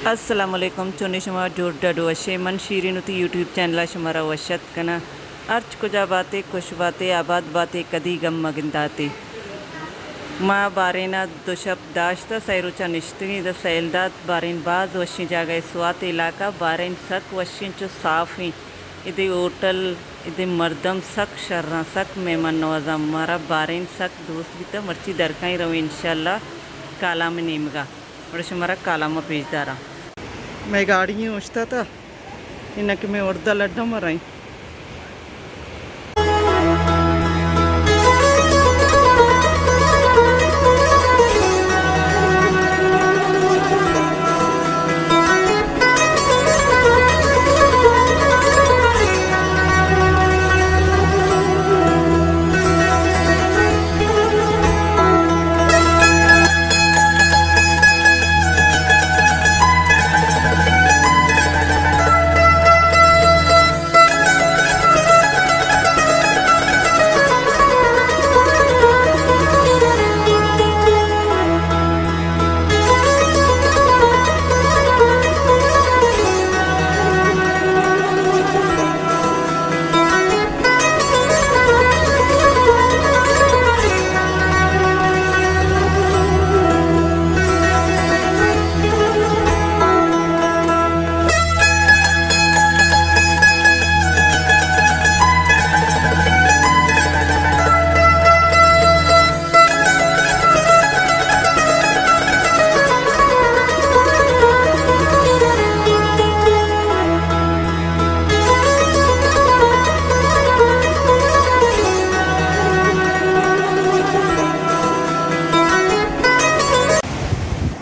السلام علیکم، چونیں شما؟ جوڑ ڈڈ وشے؟ من شیرین وتی یوٹیوب چینل ءَ شمارا وش اتک کناں۔ ہرچ کجا باتے، خوش باتے، آباد باتے، کدی گم مگنداتے۔ ما بارین ءَ دو شپ داشتہ، سئے روچ ءَ نشتگیں، ادا سیل دات۔ بارین باز وشیں جاگہے، سوات علاقہ۔ بارین سک وشیں، چو صافیں۔ ادے ہوٹل، ادے مردم سک شراں، سک مہمان نوازاں۔ مارا بارین سک دوست بیتہ، مرچی درکائیں رویں انشاءاللہ کالام نیمگا۔ گڑا شمارا کالام ءَ پیش داراں۔ مئے گاڑی اوشتاتہ، اناں کہ مئے ہردہ لڈ ءَ مرائیں۔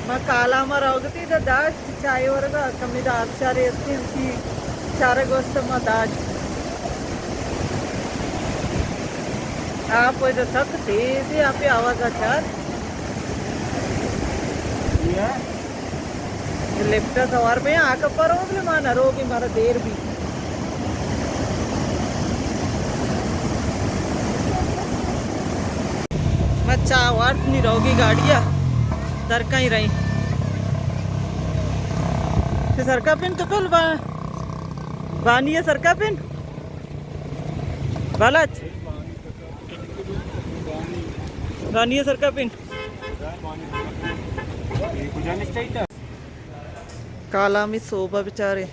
ما کالام ءَ روگ ءَ اتیں، ادا داشت چاہ ورگ ءَ، کمے ادا آبشارے اتکیں، ہمشی چارگ ءِ واستہ ما داشت۔ آپ ادا سک تیز ہے، آپ ءِ آواز ءَ چار۔ لفٹ ءَ سوار بیں، آ کپا روگ، بلے ما نہ روگیں، مارا دیر بی۔ ما چاہ وارت، نی روگی گاڑی ءَ درکائیں رئیں۔ کہ سرکا پن تو پل با-، بانی ءَ سرکا پن۔ بالاچ۔ بانی ءَ سرکا پن۔ کالامی سوب ءَ بچارے۔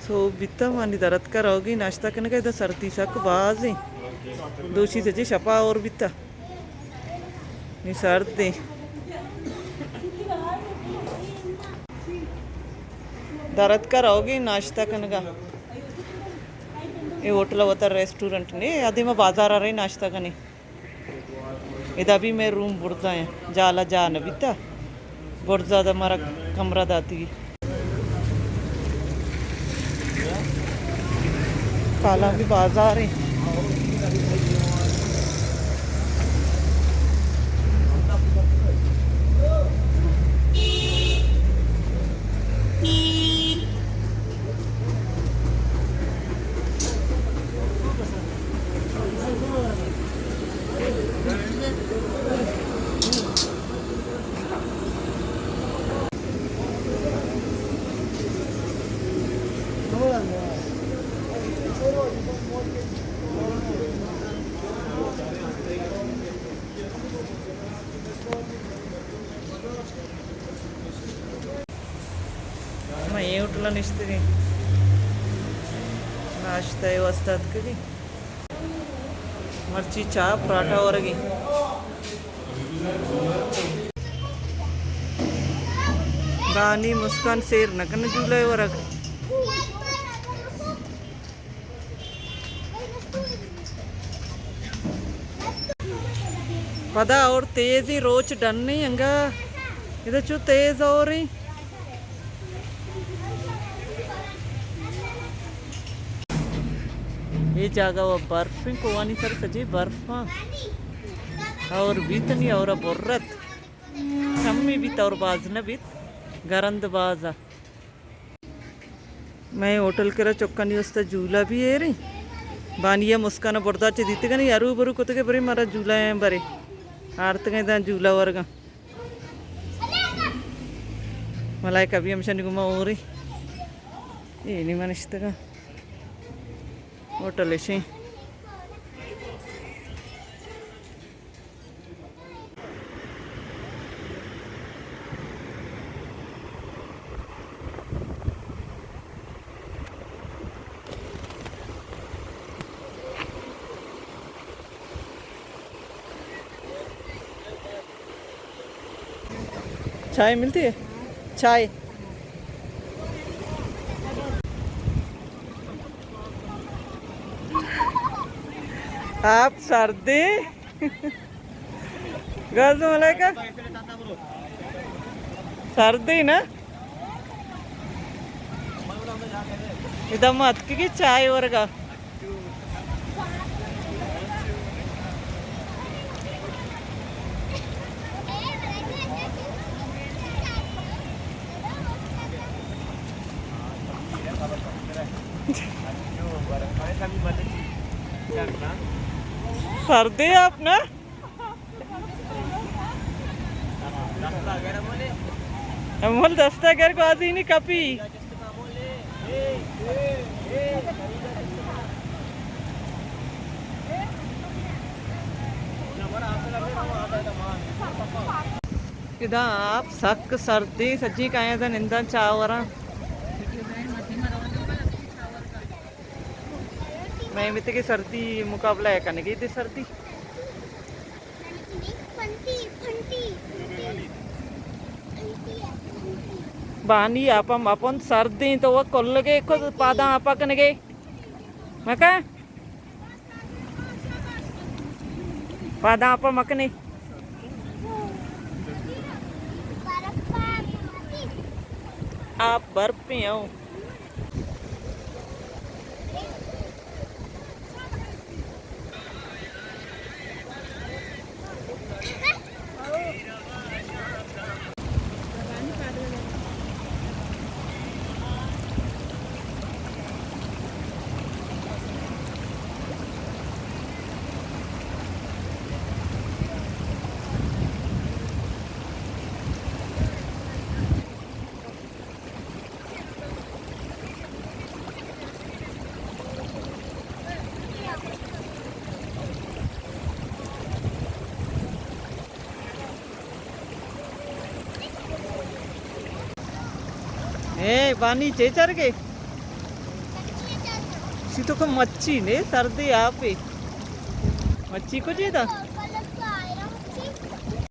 سوب بیتہ، ما نی در اتکا روگی ناشتہ کنگا، ادا سردی سک بازیں۔ دوشی سجے شپا اور بیتہ۔ نی سردیں۔ در اتکا روگی ناشتہ کنگا۔ اے ہوٹل ءَ وتا ریسٹورنٹ نے، ادے ما بازار ءَ رئیں ناشتہ کنیں۔ ادا بھی مئے روم برزا ہیں، جالا جا نہ بیتا۔ برزا دا مارا کمرہ داتی۔ کالاں بھی بازار ہیں۔ ما اے ہوٹل ءَ نشتگیں، ناشتہ ءِ واستہ اتکگیں۔ مرچی چاہ پراٹھا ورگی۔ بانی مسکان سیر نہ کن جولہ ورگ۔ پدا اور تیزی روچ ڈنی انگا۔ ادا چو تیز اور ہیں۔ اے جاگہ و برف ہیں، کوہانی سر سجے برف ہاں۔ اور بیت نی اور برت۔ کمی بیت اور باز نہ بیت۔ گرند باز۔ مئے ہوٹل کرا چکانی واسطہ جولا بھی ایریں۔ بانی ءَ مسکان ءَ بردا چہ دیتگنی، ارو برو کتگے برے مارا جولا ہیں برے۔ آرتگیں داں جولا ورگاں۔ ملائکہ بھی ہمشانی گما ہو رہی۔ اے نی من اشتگا ہوٹل اشیں۔ چائے ملتی ہے؟ چائے۔ آپ سردی۔ گازو ملائکہ۔ سردی نا؟ ادا ما اتکگی چائے ورگا۔ سردی آپ نا؟ امول دستا گر گوازی نی کپی۔ ادا آپ سک سردی، سجی کائیں ادا ننداں چاہ وراں۔ میں متگی سردی مقابلہ ہے کنگی دی سردی۔ بانی آپا مپن سردیں تو وہ کلگے کو پاداں آپا کنگے۔ مکا؟ پاداں آپا مکنے۔ آپ برف پہ آؤ۔ اے بانی چے چر گے؟ سی تو کو مچھی نے سردی آپے۔ مچھی کو جے دا؟